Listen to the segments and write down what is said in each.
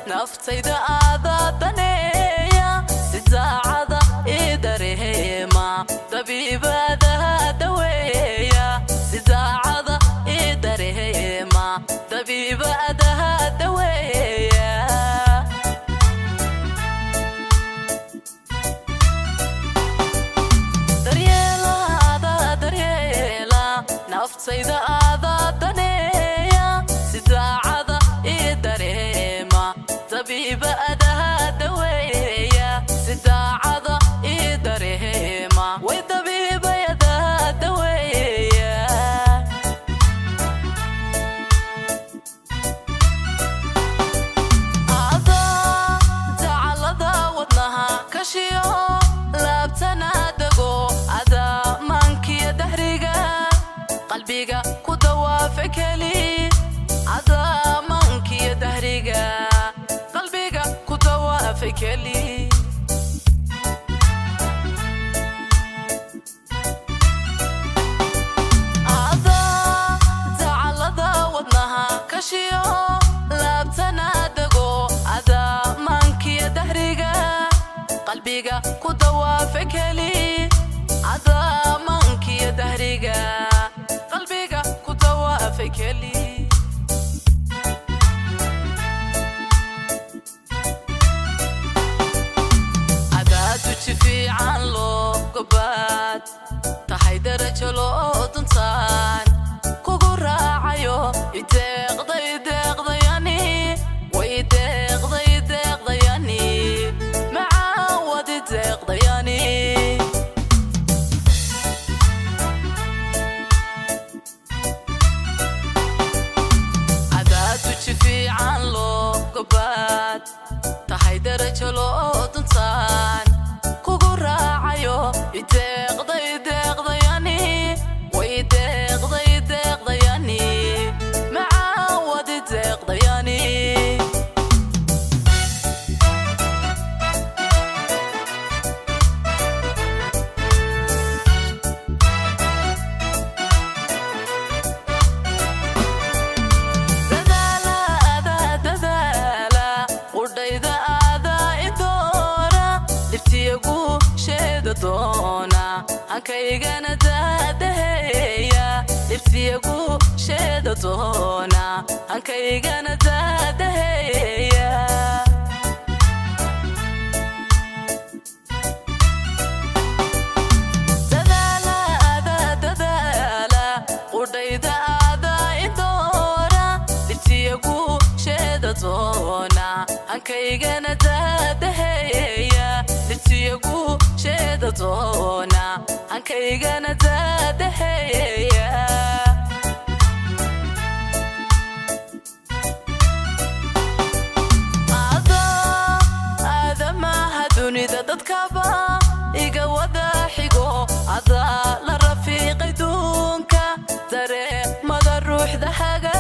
Naftayda aadaa daneeya, si daacada ii dareema, dabiibadaha daweeya. Si daacada ii dareema, dabiibadaha daweeya. Daryeela, daryeela naftayda, aadaa daneeya, si daacada ii dareema, dabiibadaha daweeya. Si daacada ii dareema, way dabiibayadaha daweeya. Adaa dacalada wadnaha kashiyo, laabtana dego. Adaa maankiya dahriga, qalbiga ku dawaafe keli. Adaa maankiya dahriga, qalbiga ku dawaafe keli. Adaa dacalada wadnaha kashiyo, laabtana dego. Adaa maankiya dahriga, qalbiga ku dawaafe keli. Adaa maankiya dahriga, qalbiga ku dawaafe keli. Adaa duji fiican loo gobaad tahay, darajo loo duntaan kugu raacayo. Ideeqday, deeqdayani, way deeqday, deeqdayani, macaan wadi deeqdayani. Adaa duji fiican loo gobaad tahay, darajo loo duntaan kugu raacayo. Ideeqday, deeqdayani, way deeqday, deeqdayani, macaan wadi deeqdayani. Dadaala, adaa dadaala, qudhayda aadaa idoora, dhibtiyagu sheeda doona, hankaygana daadaheeya. Dhibtiyagu sheeda doona, hankaygana daadaheeya. Dadaala, adaa dadaala, qudhayda aadaa idoora, dhibtiyagu sheeda doona, hankaygana daadaheeya. Dhibtiyagu sheeda doona, hankaygana daadaheeya. Adaa aadamaha dunida dadkaba iga wada xigo. Adaa la rafiiqay duunka, dareemada ruuxda haga.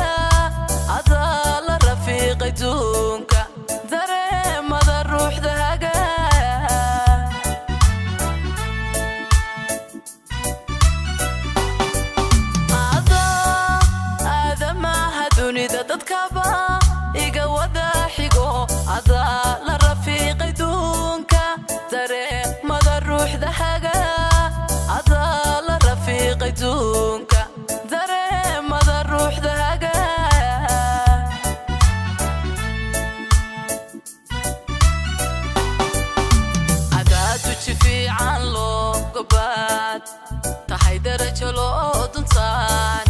Adaa la rafiiqay duunka, dareemada ruuxda haga. Adaa aadamaha dunida dadkaba iga wada xigo. Adaa la rafiiqay duunka, dareemada ruuxda haga. Adaa la rafiiqay duunka, dareemada ruuxda haga. Adaa duji fiican loo gobaad tahay, darajo loo duntaan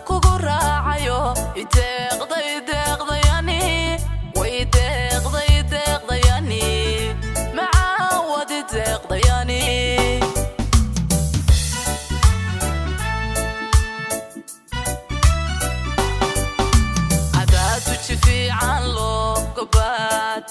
kugu raacayo. Ideeqday, deeqdayani, way deeqday, deeqdayani, macaan wadi deeqdayani. Adaa duji fiican loo gobaad